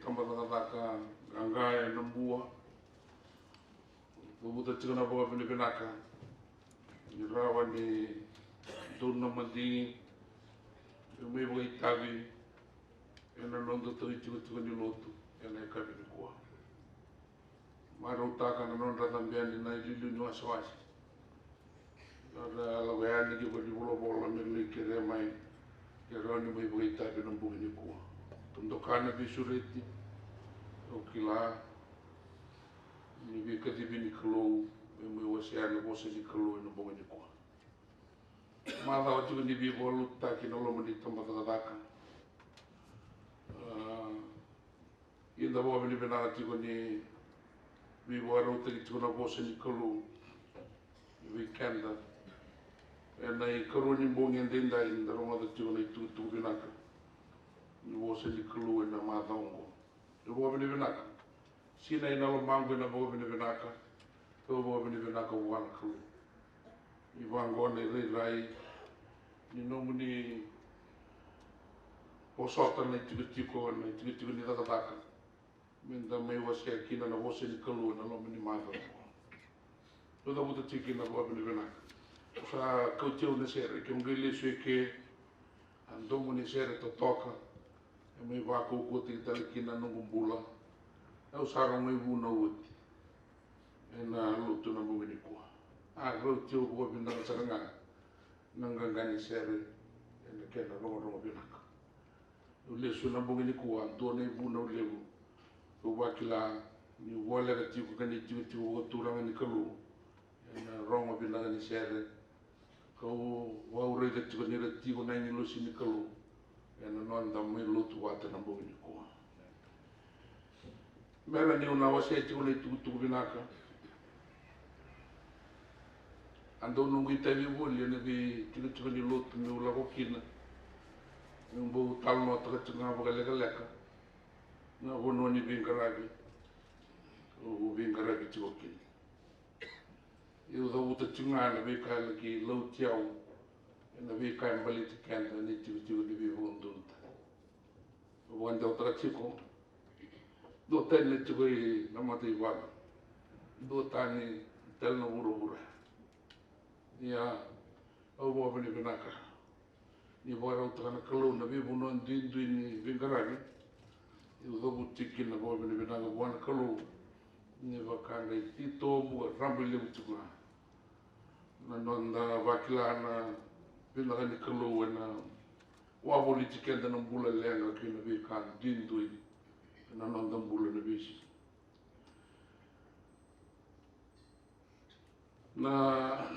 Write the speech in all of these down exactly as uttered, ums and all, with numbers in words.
Tabacakacaka qaqa ena Bua. Cavuta tiko na vakavinavinaka ni rawa ni donu na madigi me mai vakaitavi ena noda tauitikotiko ni lotu ena yakavi nikua. Marautaka na nodra cabe yani na iliuliu ni wasewase. Nodra lako yani ki valenivolavola me lai kerea mai, kerea ni mai vakaitavi ena bogi nikua. Doka na veisureti, au kila ni veikacivi ni Kalou me mai wasea na vosa ni Kalou ena bogi nikua. Macawa tiko ni veivakalotutaki na loma ni tabacakacaka. A, ia da vakavinavinaka tiko ni veivakarautaki tiko na vosa ni Kalou vei keda ena ikarua ni bogi edaidai, da rogoca tiko na itukutuku vinaka ni vosa ni Kalou ena macawa oqo. Au vakavinavinaka. Sinai na lomaqu ena vakavinavinaka. Au vakavinavinaka vua na Kalou. Ni vaqo na irairai ni nomuni vosota na itikotiko, na itikotiko ni cakacaka, me da mai wasea kina na vosa ni Kalou ena loma ni macawa. Au cavuta tiko kina na vakavinavinaka. Au sa kauti au na sere, ke au qai lesu eke, a domo ni sere totoka e mai vakaukauwataki tale kina na noqu bula. Au sa rogo ivunau oti ena lotu na bogi nikua. A rauti au vakavinaka sara ga na qaqa ni sere ena kena rogorogo vinaka. Au lesu na bogi nikua, dua na ivunau levu. Au vakila niu voleka tiko ka ni tikotiko vakaturaga ni Kalou ena rogo vinaka ni sere. Kau vauraica tiko ni ra tiko na agilosi ni Kalou ena noda mai lotu vata na bogi nikua. Mera niu na wasea tiko na itukutuku vinaka, a dau noqu itavi voli ena veitikotiko ni lotu meu lako kina, meu bau talanoataka tiko ga vakalekaleka na vanua ni veiqaravi au veiqaravi tiko kina. Au cavuta tiko ga na veika e laki lauti au ena veika e baleti keda ena itikotiko ni veivakadodonutaki. Au vakadewataka tiko, duatani na tiko ena mata i vale, duatani tale na vuravura. Ia au vakavinavinaka ni vakarautaka na Kalou na veivanua duidui ni veiqaravi. Au cavuti kina na vakavinavinaka vua na Kalou ni vaka qai titobu ka rabailevu tiko ga na noda vakila na vinaka ni Kalou ena wavoliti keda na bula leqa kei na veika duidui ena noda bula na veisiga. Na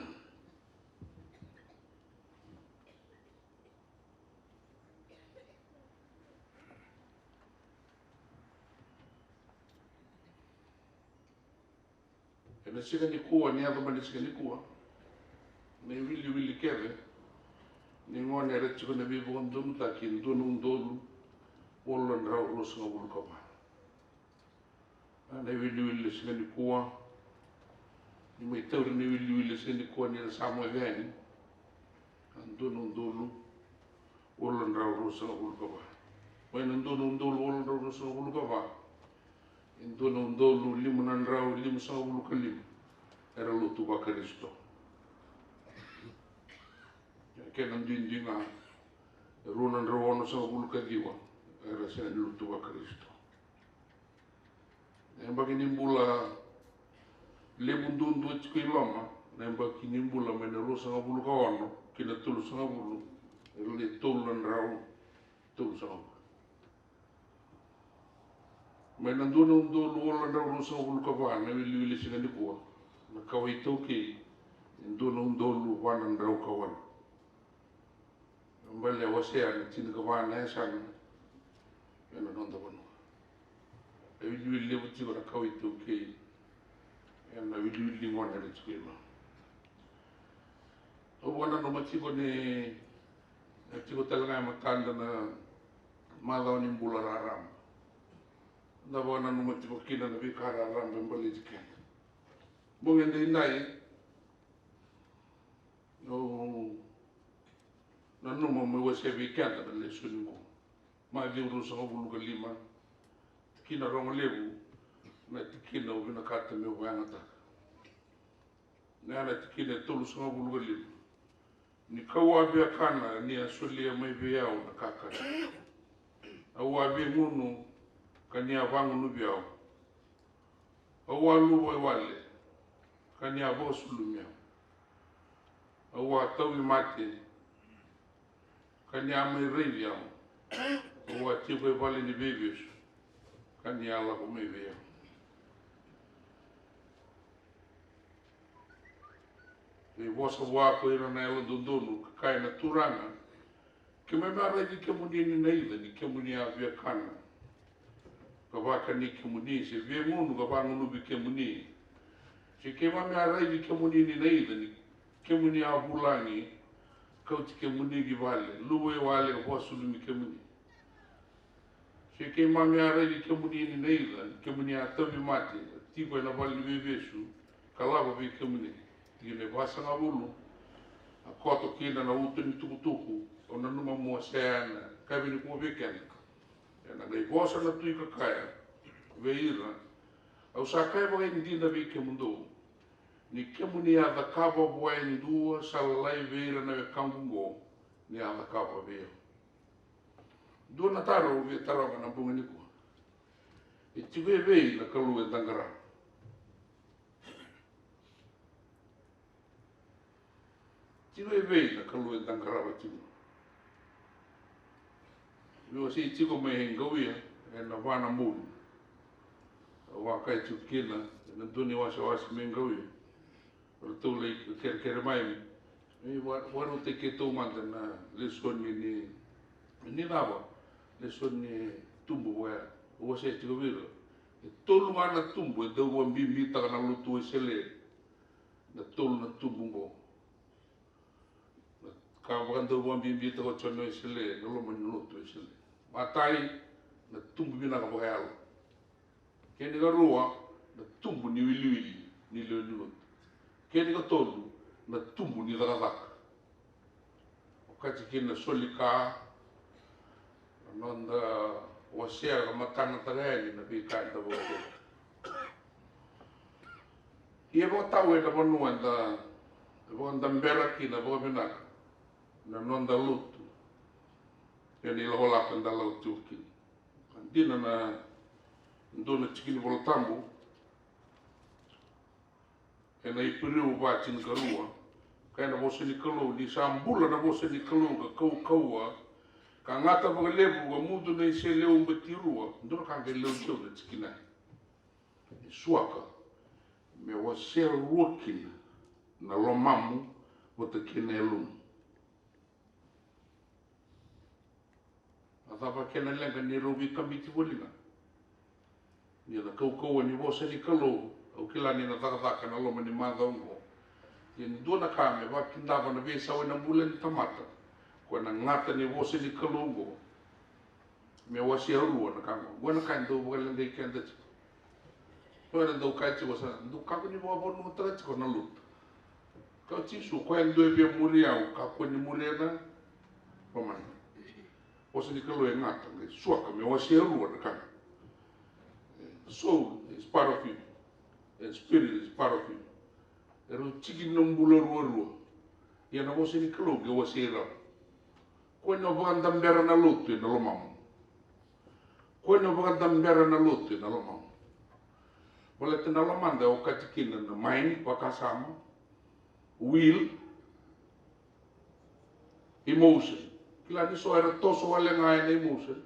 Ena siga nikua, ni yaco mai na siga nikua, na iwiliwili kece ni gone era tiko na veivakadonutaki e dua na udolu walu na drau ruasagavulu ka va. Na iwiliwili e siga nikua, ni mai tauri na iwiliwili e siga nikua ni ra sa moce yani, e dua na udolu walu na drau ruasagavulu ka va. Mai na dua na udolu walu na drau ruasagavulu ka va, e dua na udolu lima na drau limasagavulu ka lima era lotu vaKarisito. Kena duidui ga, e rua na drau onosagavulu ka ciwa era sega ni lotu vaKarisito. Na yabaki ni bula levu duadua tiko i loma, na yabaki ni bula mai na ruasagavulu ka ono ki na tolusagavulu, e lai tolu na drau tolusagavulu. Mai na dua na udolu walu na drau ruasagavulu ka va, na iwiliwili e siga nikua, na kawa iTaukei e dua na udolu va na drau ka walu. Baleta e wasea na tinikava na yasana ena noda vanua. E wiliwili levu tiko na kawa iTaukei ena wiliwili ni gone era tiko i loma. Au vakananuma tiko ni na tiko tale ga e matada na macawa ni bula raraba. Da vakananuma tiko kina na veika raraba e baleti keda. Bogi edaidai, au nanuma meu wasea vei keda na lesoni qo. Maciu ruasagavulu ka lima, Tikina rogo levu, na tikina au vinakata meu vakayagataka. Na yana tikina e tolusagavulu ka lima. Ni kau a via kana, ni a solia mai vei au na kakana. Au a veigunu, ka ni a vagunuvi au. Au a luvawale, ka ni a vakasulumi au. Au a tauvimate, ka ni a mai raici au. Au a tiko e vale ni veivesu, ka ni a lako mai vei au. Ni vosa vua ko ira na yalododonu, ka kaya na Turaga, keimami a raici kemuni ni naica ni kemuni a via kana, ka vakani kemuni, se via gunu ka vagunuvi kemuni? Se keimami a raici kemuni ni naica ni kemuni a vulagi, kauti kemuni ki vale, luvawale ka vakasulumi kemuni? Se keimami a raici kemuni ni naica ni kemuni a tauvimate, tiko ena vale ni veivesu, ka lako vei kemuni? Tikina e vasagavulu. A koto kina na uto ni tukutuku, au nanuma mo a sega na kavi ni kua vei keda. Ena qai vosa na tui ka kaya vei ira, au sa kaya vakaidina vei kemudou, ni kemuni a cakava vua e dua sa lalai vei ira na wekaqu oqo, ni a cakava vei au. Dua na taro au via taroga na bogi nikua. E tiko e vei na Kalou eda qarava? Tiko e vei na Kalou eda qarava tiko? Au wasei tiko mai Qauia ena va na bogi. Au a kaya tiko kina ena dua ni wasewase mai Qauia. Ratou lai kerekere mai me vakarautaki keitou mada na lesoni ni, ni cava, lesoni ni tubu vaya. Au wasea tiko vei ira, e tolu ga na tubu e dau vakabibitaka na lotu Wesele. Na tolu na tubu oqo, na ka vakadau vakabibitaka o Jone Wesele ena loma ni lotu Wesele. Matai, na tubu vinaka vakayalo. Kena ikarua, na tubu ni wiliwili ni lewe ni lotu. Kena ikatolu, na tubu ni cakacaka. Okati kina na soli ka, na noda wasea ka matanataka yani na veika eda vakayacora. Ia vakatau ena vanua eda vakadabera kina vakavinaka na noda lotu ena ilakolako eda lako tiko kina. Dina na dua na tiki ni Vola Tabu ena Iperiu va tinikarua, kaya na vosa ni Kalou, ni sa bula na vosa ni Kalou ka kaukauwa, ka gata vakalevu ka mudu na iseleiwau batirua, dua na ka qai lewe ni Kalou na tikina. E suaka me wasea rua kina na lomamu vata kei na yalomu. A cava kena leqa ni rau veikabiti voli ga? Ni na kaukauwa ni vosa ni Kalou, au kila ni na cakacaka na loma ni macawa oqo. Ia ni dua na ka me vakidava na veisau ena bula ni tamata, ko na gata ni vosa ni Kalou oqo. Me wasea rua na ka oqo. Oqo na ka e dau vakaleqai keda tiko. Ko na dau kaya tiko sa dau kakua ni vakavanuataka tiko na lotu. Kaya o Jisu, koya e dua e via muri au, kakua ni muria na lomana. Vosa ni Kalou e gata, qai suaka me wasea rua na ka. Soul is part of you. And spirit is part of you. E rau tiki ni nomu bula ruarua. Ia na vosa ni Kalou qai wasei rau. Kua ni o vakadabera na lotu ena lomamu. Kua ni o vakadabera na lotu ena lomamu. Baleta na lomada e okati kina na mind, vakasama, will, emotion. Kila ni so era toso wale ga ena emotion.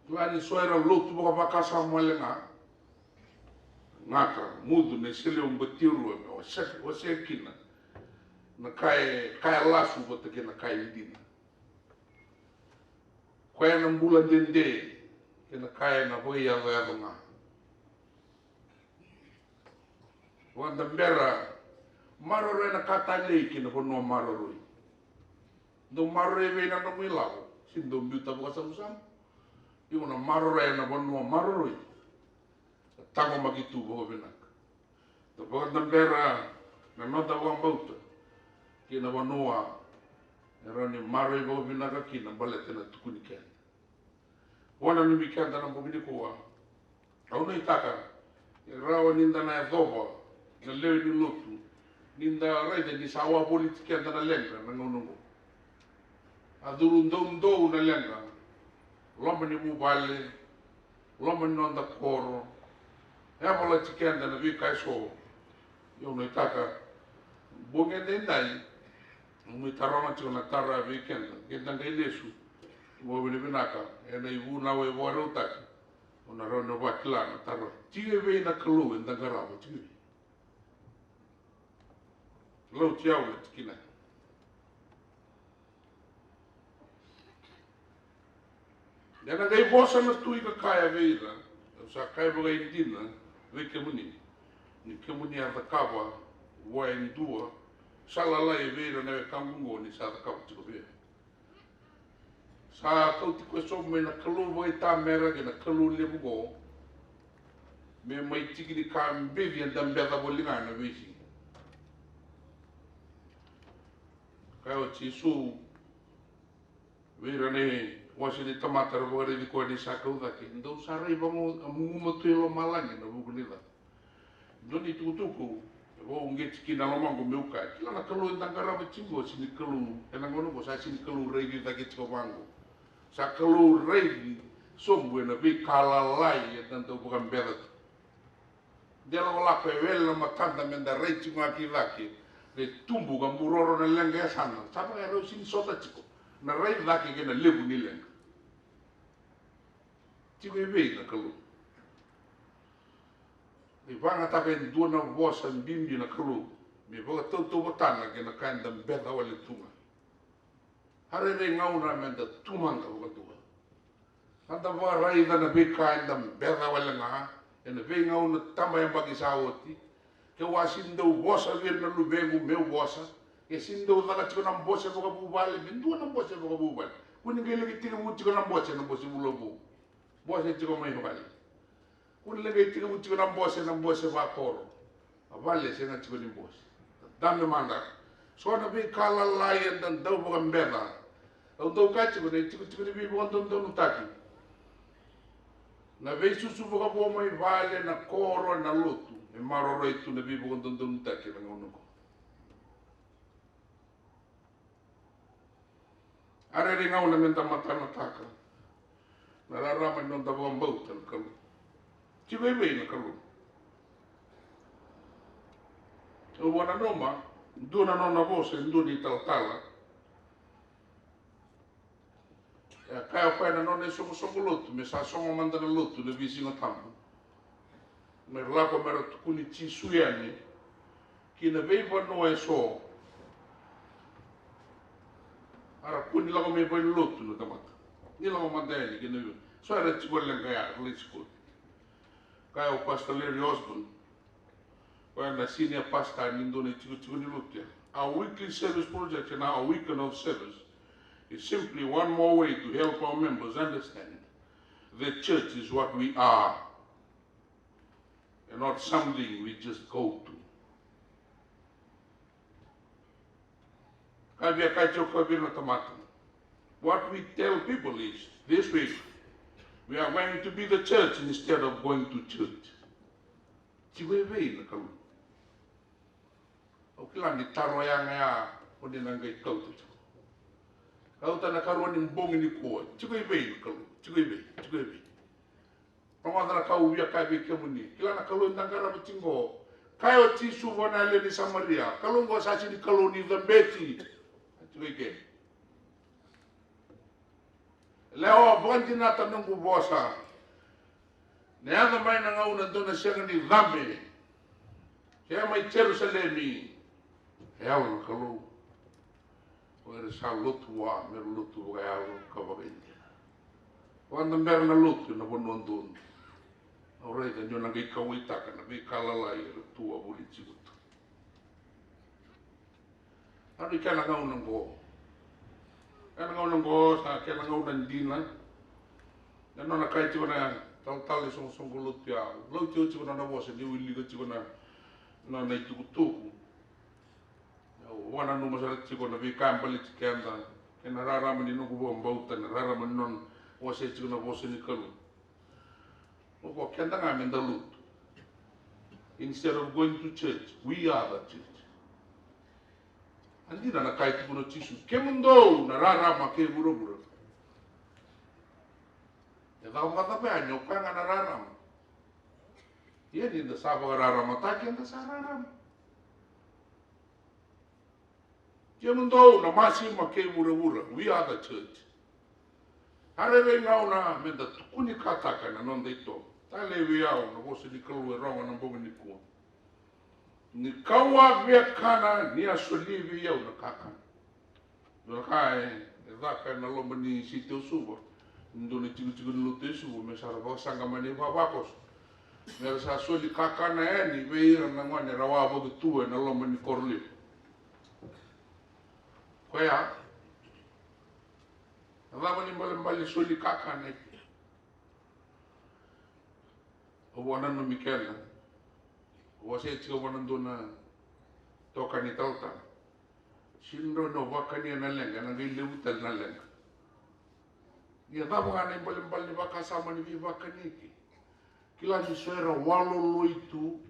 Kila ni so era lotu vakavakasama wale ga. Gata, mudu na iseleiwau batirua me wasea, wasea kina na ka e, ka e lasu vata kei na ka e dina. Koya na bula dede kei na ka ena vakaiyacoyaco ga. Vakadabera, maroroya na ka talei kei na vanua maroroi. Dau maroroi vei na nomu ilavo, se dau biuta vakasavusavu. Iko na maroroya na vanua maroroi. Na taqomaki tu vakavinaka. Na vakadabera na noda vakabauta kei na vanua e rawa ni maroroi vakavinaka kina baleta na tukuni keda. Vua na numi keda na bogi nikua. Au nuitaka e rawa ni da na yacova na lewe ni lotu, ni da raica ni sa wavoliti keda na leqa na gauna oqo. A curu doudou na leqa, loma ni vuvale, loma ni noda koro, e yavalati keda na veika eso. Au nuitaka bogi edaidai, au mai taroga tiko na taro vei keda, keda qai lesu vakavinavinaka ena ivunau e vakarautaki. O na rawa ni vakila na taro, tiko e vei na Kalou eda qarava, tiko e vei? Lauti au na tikina. Ena qai vosa na Tui ka kaya vei ira, au sa kaya vakaidina vei kemuni, ni kemuni a cakava vua e dua, sa lalai vei ira na wekaqu oqo ni sa cakava tiko vei au. Sa kauti koya sobu mai na Kalou vakaitamera kei na Kalou levu oqo, me mai tiki ni ka bibi eda beca voli ga na veisiga. Kaya o Jisu vei ira na wase ni tamata era vakaraici koya ni sa kau cake, dou sa rai vagumatua i lomalagi ena vuku ni ca. Dua na itukutuku e vakauqeti kina na lomaqu meu kaya, kila na Kalou eda qarava tiko oqo, sega ni Kalou ena gauna oqo, sa sega ni Kalou raici cake tiko vaqo. Sa Kalou raici sobu ena veika lalai eda dau vakabeca tu. De lakolako e wele na matada meda rai tiko ga ki cake, qai tubu ka buroro na leqa e yasana, sa vaka e rau sega ni sota tiko na rai cake kei na levu ni leqa. Tiko e vei na Kalou? Ni vakayagataka e dua na vosa bibi na Kalou me vakatautauvatana kei na ka eda beca wale tu ga. A rairai gauna meda tu mada vakadua. Eda vakaraica na veika eda beca wale ga ena veigauna, taba yabaki sa oti. Ke au a sega ni dau vosa vei ira na luvequ meu vosa, ke sega ni dau caka tiko na bose vakavuvale, me dua na bose vakavuvale. Kua ni qai laki tekivu tiko na bose, na bose vulavou. Bose tiko mai vale. Kua ni qai tekivu tiko na bose, na bose vakoro. A vale sega tiko ni bose. Dabe mada. So na veika lalai eda dau vakabeca. Au dau kaya tiko na itikotiko ni veivakadodonutaki. Na veisusu vakavo mai vale, na koro, na lotu, e maroroi tu na veivakadodonutaki ena gauna oqo. A rairai gauna meda matanataka na rarama ni noda vakabauta na Kalou. Tiko e vei na Kalou? Au via nanuma dua na nona vosa e dua na italatala. E kaya o koya na nona isoqosoqo lotu me sa sogo mada na lotu na veisiga tabu, me ra lako me ra tukuni Jisu yani ki na veivanua eso. A ra kua ni lako mai valenilotu na tamata, ni lako mada yani ki na veivanua eso. Era tiko leqa ya, ra lai sikoli. Kaya o Pastor Larry Osborne, koya na senior pastor ni dua na itikotiko ni lotu ya. Our weekly service project and our weekend of service is simply one more way to help our members understand the church is what we are and not something we just go to. Ka via kaya tiko vei ira na tamata, what we tell people is, this week we are going to be the church instead of going to church. Tiko e vei na Kalou? Au kila ni taro yaga ya o ni na qai kauta tiko. Kauta na karua ni bogi nikua. Tiko e vei na Kalou? Tiko e vei? Tiko e vei? Rogoca na ka au via kaya vei kemuni. Kila na Kalou eda qarava tiko. Kaya o Jisu vua na yalewa ni Samaria, Kalou oqo sa sega ni Kalou ni cabeti. Tiko i ke. Lewa, vakadinata noqu vosa. Na yaco mai na gauna dou na sega ni cabe. Ke mai Jerusalemi, e yawa na Kalou. O ira sa lotu vua, me ra lotu vakayalo ka vakaidina. Vakadabera na lotu ena vanua dodonu. Au raica ni o na qai kauwaitaka na veika lalai era tu a voli tiko tu. Ena kena gauna oqo, kena gauna oqo sa kena gauna dina. Na nona kaya tiko na talatala ni soqosoqo lotu ya, lau tiko tiko na nona vosa ni wilika tiko na nona itukutuku. Au vakananuma sara tiko na veika e baleti keda kei na rarama ni noqu vakabauta, na rarama ni nona Wasea tiko na vosa ni Kalou. O keda ga me da lutu. Instead of going to church, we are the church. A dina na ka e tukuna o Jisu, kemudou na rarama kei vuravura. E caka vakacava yani o koya ga na rarama? Ia ni da sa vakararamataki, eda sa rarama. Kemudou na masima kei vuravura, we are the church. A rairai gauna me da tukunikataka na noda itovo. Talei vei au na vosa ni Kalou e rogo na bogi nikua. Ni kau a viakana ni a soli vei au na kakana. Dua na ka e caka ena loma ni siti o Suva. Dua na tikotiko ni lotu e Suva me sa ra vakasaqa mai na ivavakoso. Me ra sa soli kakana yani vei ira na gone ra wavoki tu ena loma ni koro levu. Koya, na cava ni balebale soli kakana e ke? Au vakananumi keda. Au wasea tiko vua na dua na itokani talatala. Sega ni rawa ni o vakania na leqa, ena qai levu tale na leqa. Ia cava ga na ibalebale ni vakasama ni veivakani e ke? Kila ni so era waloloi tu.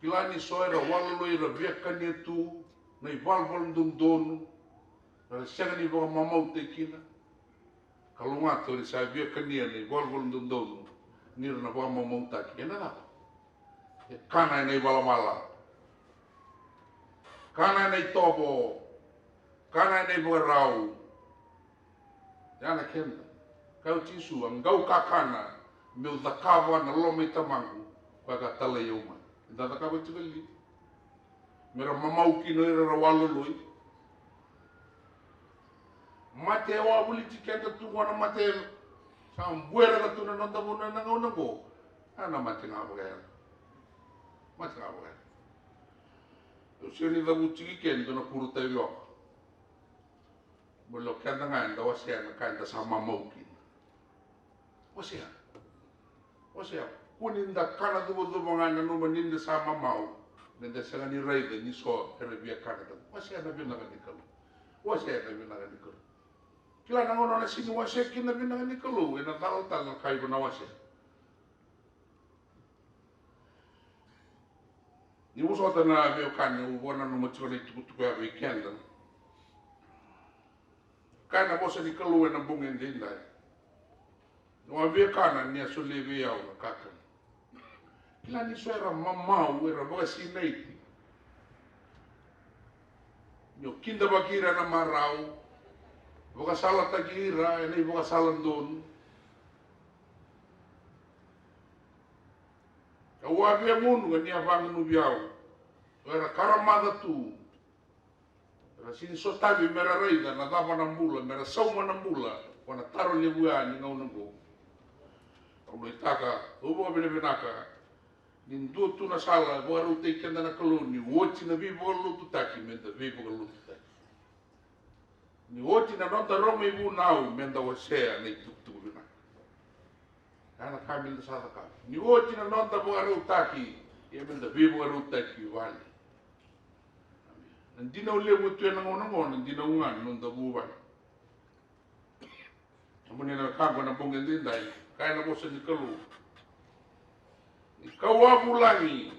Kila ni so era waloloi, era viakania tu na ivalavala dodonu, era sega ni vakamamautaki kina. Kalougata o ira sa viakania na ivalavala dodonu ni ra na vakamamautaki. Ena cava? E kana ena ivalavala, kana ena itovo, kana ena ivakarau. Ia na keda, kaya o Jisu, a qau kakana meu cakava na loma i Tamaqu, koya ka talai au mai. Eda cakava tiko li? Me ra mamau kina o ira era waloloi. Mate e wavoliti keda tu qo na mate. Sa bueraka tu na noda vanua ena gauna qo. A na mate ga vakayalo. Mate ga vakayalo. Au sega ni cavuti tiko i ke ni dua na kuro tavioka. Baleta o keda ga eda wasea na ka eda sa mamau kina. Wasea. Wasea. Kua ni da kana cuvacuva ga, nanuma ni da sa mamau, me da sega ni raica ni so era viakana tale. Wasea na vinaka ni Kalou. Wasea na vinaka ni Kalou. Kila na gauna o na sega ni wasea kina na vinaka ni Kalou, ena cala tale na ka iko na wasea. Ni vosota na veiwekani, au vakananuma tiko na itukutuku ya vei keda. Kaya na vosa ni Kalou ena bogi edaidai. Au a viakana ni a solia vei au na kakana. Kila ni so era mamau, era vakasinaiti. Ni o kidavaki ira ena marau, vakasalataki ira ena ivakasala donu. Au a via gunu ka ni a vagunuvi au. O era karamaca tu. Era sega ni sotavi me ra raica na cava na bula, me ra sauma na bula, ko na taro levu ya ni gauna oqo. Au nuitaka, au vakavinavinaka, ni dua tu na sala e vakarautaki keda na Kalou, ni oti na veivakalotutaki, me da veivakalotutaki. Ni oti na noda rogo ivunau, me da wasea na itukutuku vinaka. Ya na ka me da sa cakava. Ni oti na noda vakarautaki, ia me da veivakarautaki vale. Na dinau levu tu ena gauna oqo, na dinau ga ni noda vuvale. Emuni na wekaqu ena bogi edaidai, kaya na vosa ni Kalou. Ni kau a vulagi,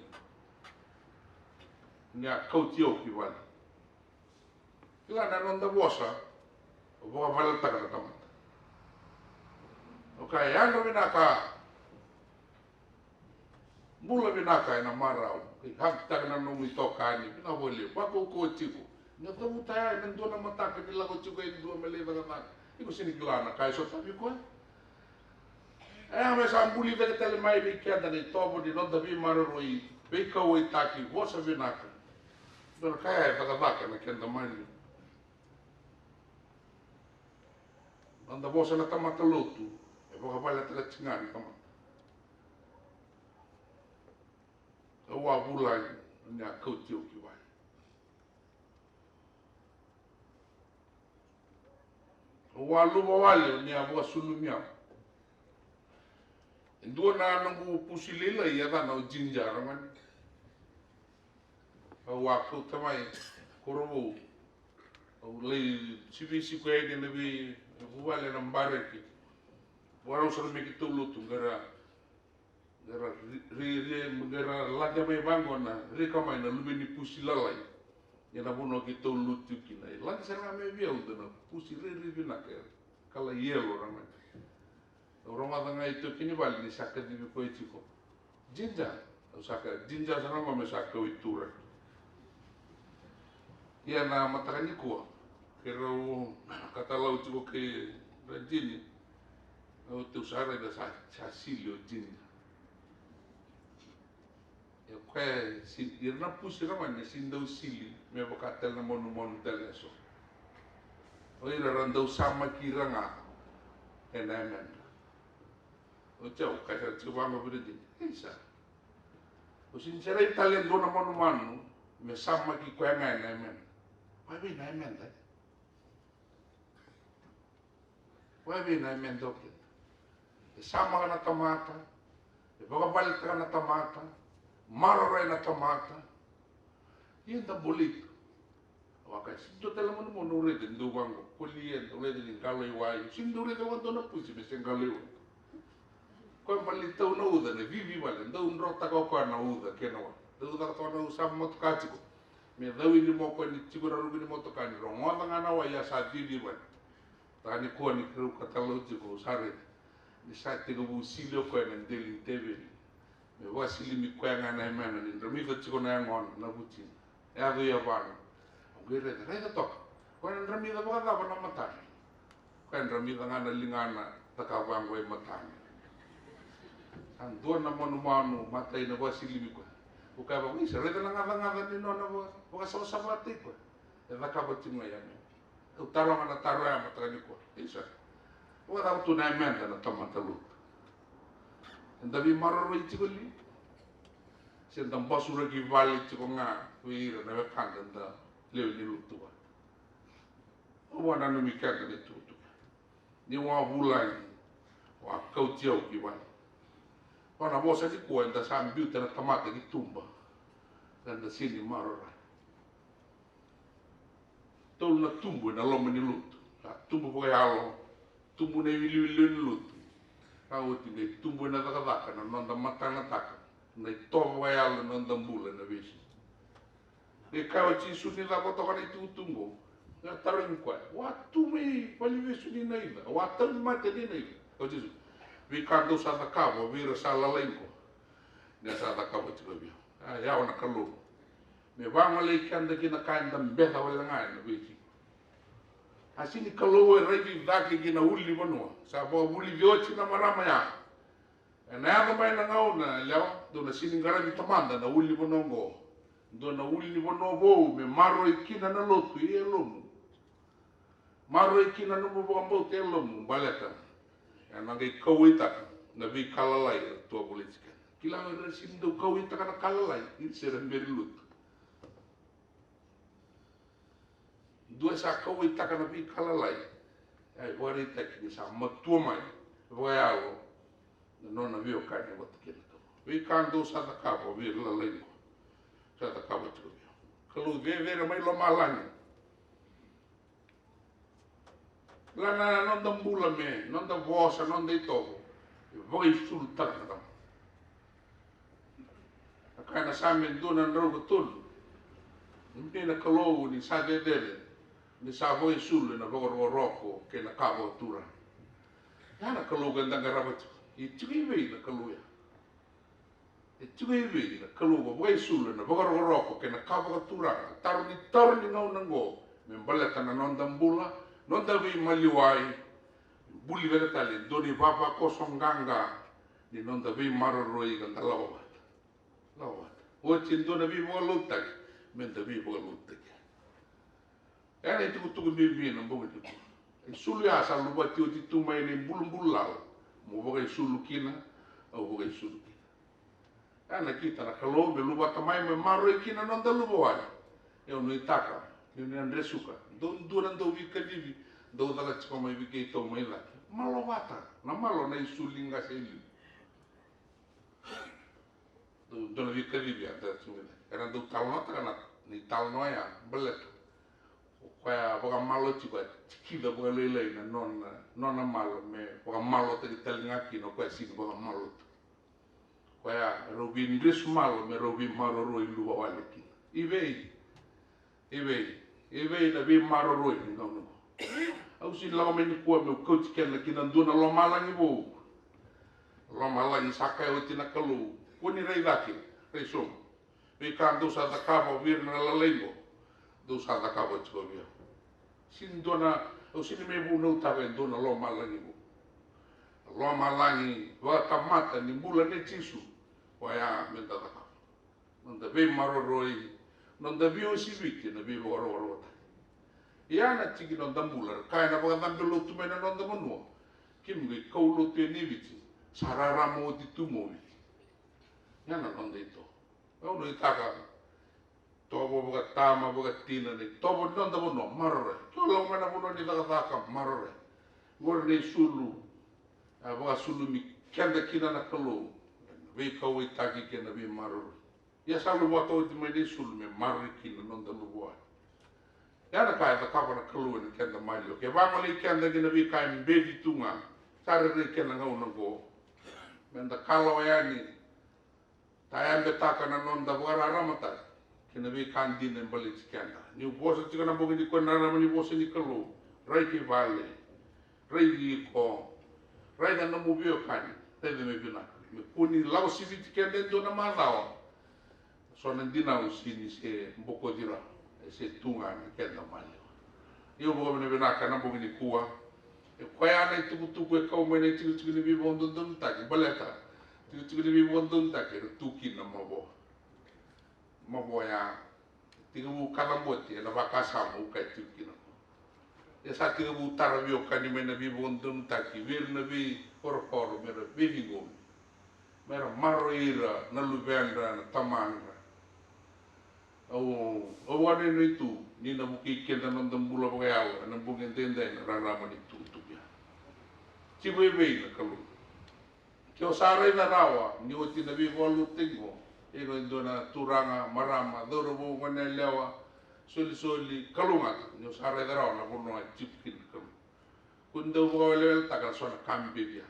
ni a kauti au ki vale. Kila na noda vosa, o vakavaletaka na tamata. O kaya, yadra vinaka, bula vinaka ena marau, kei hagtaka na nomu itokani, vinaka vakalevu, vakaukauwa tiko. Ni o cavuta ya ena dua na mataka ni lako tiko e dua me lai cakacaka. Iko sega ni kila na ka e sotavi koya. E, me sa buli cake tale mai vei keda na itovo ni noda veimaroroi, veikauwaitaki, vosa vinaka. Dua na ka ya e cakacaka na keda maliwa. Noda vosa na tamata lotu, e vakavaletaka tiko ga na tamata. Au a vulagi, ni a kauti au ki vale. Au a luvawale, ni a vakasulumi au. E dua na noqu pusi lailai, yacana o Jinja Ramani. Au a kauta mai Korovou. Au lai sivisi koya yani ena veivuvale na bareki. Vakarau sara me keitou lotu, qai ra, qai ra ri, ri, ri, qai ra lade mai vaqo na rika mai na luve ni pusi lalai. Ia na vanua keitou lotu kina, e lade sara ga mai vei au dua na pusi rairai vinaka, e kala yellow ra mai. Au rogoca ga e tu kina i vale ni sa kacivi koya tiko. Ginger. Au sa kaya, ginger sara ga me sa kau i tura. Ia na mataka nikua, keirau katalau tiko kei Rajini. Au teu sa raica sa, sa sili o ginger. E koya, si, ira na pusi ra mai na sini dau sili me vaka tale na manumanu tale eso. O ira ra dau samaki ira ga ena yameda. O jau, kaya sara tiko vaqo vei Rajini, ei sa, o sini serai tale e dua na manumanu me samaki koya ga ena yameda. Vavei na yameda? Vavei na yameda o keda? E samaka na tamata, e vakavaletaka na tamata, maroroi na tamata. Ia da bolei tu. Au a kaya, sini dua tale manumanu au raica ni dau vaqo, koli, e dau raica ni qalo i wai. Sini dau raica vakadua na pusi me se qalo i wai. Koya bale tau na uca, na vivi vale, dau drotaka o koya na uca kei na wai. Dau caka toka na uca, sa motoka tiko. Me cau i lima o koya ni tiko na ruku ni motoka ni rogoca ga na wai, ia sa vivi vale. Mataka nikua ni keirau katalau tiko, au sa raica ni sa tekivu sili o koya na deli ni teveli. Me vakasilimi koya ga na yamena ni dramica tiko na yagona, na vutina. E yaco i yavana. Au qai raica, raica toka. Koya na dramica vakacava na matana? Koya dramica ga na ligana, cakava vaqo e matana. Sa dua na manumanu matai na vakasilimi koya. Au kaya vaqo, isa, raica na gacagaca ni nona vaka, vakasavasavataki koya. E cakava tiko ga ya me. Au taroga na taro ya mataka nikua. Isa, vakacava tu na yameda na tamata lotu? Eda veimaroroi tiko li? Se da basuraki vale tiko ga vei ira na wekada da lewe ni lotu vata? Au vakananumi keda na itukutuku. Ni au a vulagi, au a kauti au ki vale. Au na vosa nikua, eda sa biuta na tamata ki tuba. Eda sini maroroi. Tolu na tubu ena loma ni lotu. Sa tubu vakayalo, tubu na iwiliwili ni lotu. Sa oti qai tubu ena cakacaka na noda matanataka na itovo vakayalo na noda bula ena vesu. Qai kaya o Jisu ni cava toka na itukutuku qo. Qai tarogi koya, au a tu mai valenivesu ni Naica, au a tauvimate ni Naica. O Jisu, veika dou sa cakava vei ira sa lalai qo, ni a sa cakava tiko vei au. A yawa na Kalou me vagolei keda ki na ka eda beca wale ga ena veiki. A sini Kalou e raici cake ki na ulunivanua. Sa vakavulici oti na marama ya. Ena yaco mai na gauna, yalewa, dou na sini qaravi Tamada na ulunivanua oqo. Dua na ulunivanua vou me maroroi kina na lotu e yalomu. Maroroi kina na nomu vakabauta e yalomu baleta ena qai kauwaitaka na veika lalai eratou a voliti keda. Kila, era sini dau kauwaitaka na ka lalai, ira se ra bera ni lotu. Dua e sa kauwaitaka na veika lalai, e vakaraitaki ni sa matua mai vakayalo na nona veiwekani vata kei na Kalou. Veika dou sa cakava vei ira lalai qo, sa cakava tiko vei au. Kalou cecere mai lomalagi. Kila na noda bula me noda vosa, noda itovo e vakaisulutaka na Kalou. Na kaya na Same dua na drau ka tolu. Ni na Kalou ni sa cecere, ni sa vakaisulu ena vakarokoroko kei na ka vakaturaga. Ya na Kalou ka da qarava tiko. E tiko i vei na Kalou ya? E tiko i vei na Kalou ka vakaisulu ena vakarokoroko kei na ka vakaturaga? Taro ni taro ni gauna oqo me baleta na noda bula, noda veimaliwai. Buli vata tale e dua na ivavakoso qaqa ni noda veimaroroi ka da lako vata. Lako vata. Oti e dua na veivakalotutaki me da veivakalotutaki. Ena itukutuku bibi na bogi nikua. Isulu ya sa luvati oti tu mai na ibulubulu lala. Mo vakaisulu kina, au vakaisulu kina. Ena kita na Kalou me luvata mai me maroroi kina na noda luvawale. Au nuitaka ni na dresuka dou dua na dauveikacivi dou caka tiko mai vei keitou mai cake. Malo vata, na malo na isulu ni qase e liu. Dou dua na veikacivi a caka tiko mai cake. Era dau talanoataka na italanoa ya baleta O koya vakamalo tiko, a tikica vakalailai na nona, nona malo me vakamalotaki tale ga kina o koya sega ni vakamalo tu. Koya rau veidresu malo me rau veimaroroi luva wale kina. I vei, i vei, i vei na veimaroroi ni gauna oqo? Au sega ni lako mai nikua meu kauti keda ki na dua na lomalagi vou. Lomalagi sa kaya oti na Kalou, kua ni rai cake, rai sobu. Veika dou sa cakava vei ira na lalai qo, dou sa cakava tiko vei au. Sega ni dua na, au sega ni mai vunautaka e dua na lomalagi vou. Na lomalagi vakatamata ni bula nei Jisu, oya meda cakava. Noda veimaroroi, noda veiuasiviti ena veivakarokorokotaki. Ia na tiki ni noda bula, ra kaya na vakacabe lotu mai na noda vanua, keimami qai kau lotu yani Viti, sa rarama oti tu mai Viti. Ia na noda itovo. Au nuitaka tovo vakatama, vakatina, na itovo ni noda vanua, maroroi. Ke o lako mai na vanua ni cakacaka, maroroi. Qori na isulu a vakasulumi keda kina na Kalou, na veikauwaitaki kei na veimaroroi. Ia sa luvata oti mai na isulu me maroroi kina na noda luvawale. Ia na ka e cakava na Kalou ena keda maliwa, ke vagolei keda ki na veika e beci tu ga, sa rairai kena gauna oqo. Meda kalawa yani, tayabetaka na noda vakararamataki kei na veika dina e baleti keda. Niu vosa tiko na bogi nikua ena rarama ni vosa ni Kalou, rai ki vale, rai iko, raica nomu veiwekani, raica me vinaka. Me kua ni lako siviti keda e dua na macawa. So na dinau sega ni se bokoci rawa, e se tu ga na keda maliwa. Ia au vakavinavinaka ena bogi nikua. E koya na itukutuku e kau mai na itikotiko ni veivakadodonutaki, baleta itikotiko ni veivakadodonutaki era tu kina mavoa. Mavoa ya, tekivu kacabote ena vakasama au kaya tiko kina. E sa tekivu tara veiwekani mai na veivakadodonutaki vei ira na veikorokoro me ra veiciqomi, me ra maroroi ira na luvedra, na tamadra. Au, au vakanuinui tu ni na vukei keda na noda bula vakayalo ena bogi edaidai na rarama ni tukutuku ya. Tiko e vei na Kalou? Ke o sa raica rawa ni oti na veivakalotutaki qo, iko e dua na turaga, marama, cauravou, goneyalewa, solisoli, kalougata ni o sa raica rawa na vanua e tiko kina na Kalou. Ko ni dau vakaweleweletaka na so na ka bibi ya.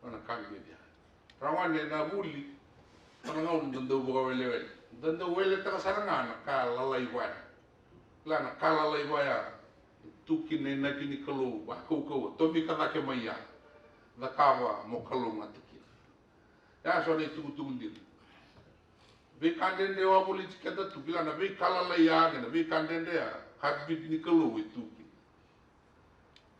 Na ka bibi ya. Ra gone na vuli, na gauna da dau vakawelewele, da dau weletaka sara ga na ka lalai vaya. Kila na ka lalai vaya e tu kina na inaki ni Kalou vakaukauwa, tomika cake mai ya. Cakava mo kalougata kina. Ya so na itukutuku dina. Veika dredre o a voliti keda tu, kila na veika lalai ya kei na veika dredre ya, heartbeat ni Kalou e tu kina.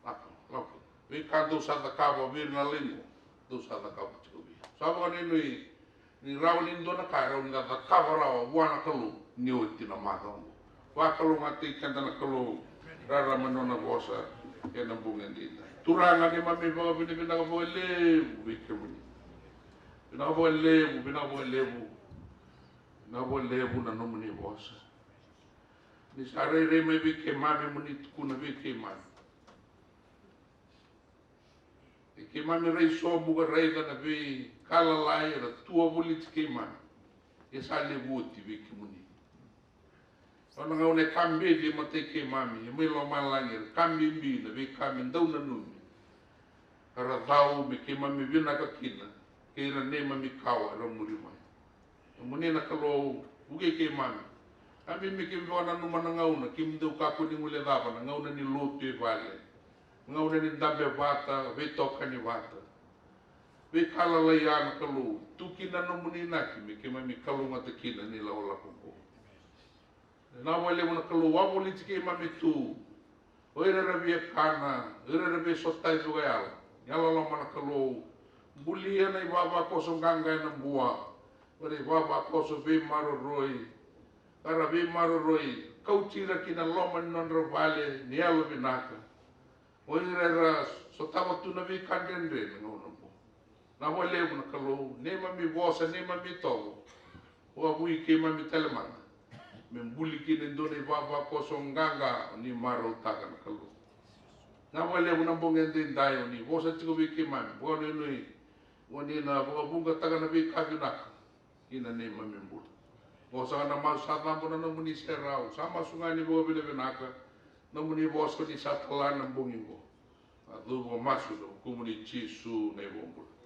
Lako, lako. Veika dou sa cakava vei ira na lalai qo, dou sa cakava tiko vei au. Sa vakanuinui ni rawa ni dua na ka e rawa ni da cakava rawa vua na Kalou ni oti na macawa oqo. Vakalougatataki keda na Kalou, rarama ni nona vosa ena bogi edaidai. Turaga, keimami vakavinavinaka vakalevu vei kemuni. Vinaka vakalevu, vinaka vakalevu. Vinaka vakalevu na nomuni vosa. Ni sa rairai mai vei keimami mo ni tukuna vei keimami. E keimami rai sobu ka raica na veika lalai era tu wavoliti keimami. E sa levu oti vei kemuni. Nona gauna e ka beci e matai keimami, e mai lomalagi, era ka bibi na veika me dau nanumi. Ka ra cau me keimami vinaka kina, kei ira neimami kawa era muri mai. Kemuni na Kalou, vukei keimami. Keimami me keimami vakananuma na gauna keimami dau kakua ni guilecava, na gauna ni lotu e vale, gauna ni dabe vata, veitokani vata. Veika lalai ya na Kalou, tu kina na nomuni inaki me keimami kalougata kina na ilakolako oqo. Vinaka vakalevu na Kalou, wavoliti keimami tu o ira era via kana, o ira era via sotavi vakayalo. Yalololoma na Kalou, bulia na ivavakoso qaqa ena bua, o ira ivavakoso veimaroroi, ka ra veimaroroi, kauti ira ki na loma ni nodra vale ni yalovinaka. O ira era sotava tu na veika dredre na gauna oqo. Vinaka vakalevu na Kalou, neimami vosa, neimami tovo. Vakavui keimami tale mada me buli kina e dua na ivavakoso qaqa o ni marautaka na Kalou. Vinaka vakalevu na bogi edaidai o ni vosa tiko vei keimami, vakanuinui o ni na vakavuqataka na veika vinaka ki na neimami bula. Mo sa na masu sa cabo na nomuni serau, sa masu ga ni vakavinavinaka. Nomuni vosa ni sa tala na bogi qo. A cuva masu na vukumuni Jisu na iVakabula.